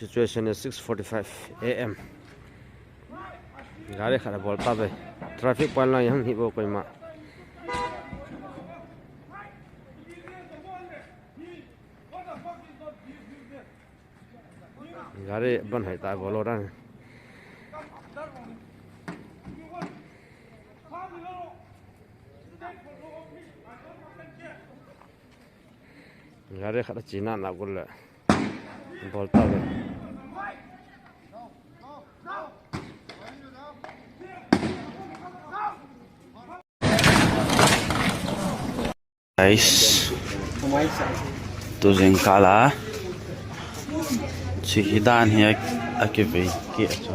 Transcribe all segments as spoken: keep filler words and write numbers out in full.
Situation is six forty-five A M. Gari khat a bol ta ve. Traffic point la yang hi bo koi ma. Gari ban hai ta bol lo dan. Gari khat a china na gul le. Bol ta ve. Guys, tu jing kala. Chi hi dan hi a, a ki ve ki a chu.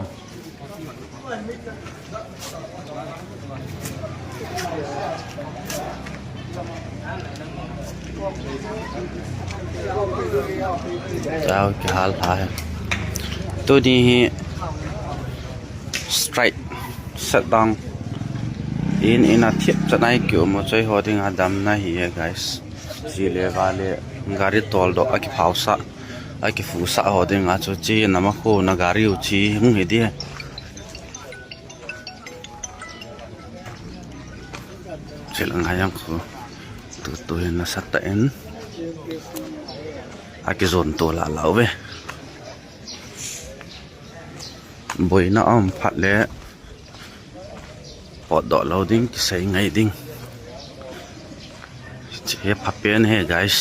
Chao ki hal ha hai. Tu ni hi strike set down. In in a thiep chat nai ki um choi ho ding a dam na hi e, guys. Chi le va le gari tol do a ki phau sa. A ki fu sa ho ding a chu chi na ma khu na gari u chi hung hi di. Chi la ngai yang khu. Tu tu hin na sa ta in. A ki zon to la la ve. Boina um phat le. Pot do lo ding ki sei ngai ding. Chi he pha pen he, guys.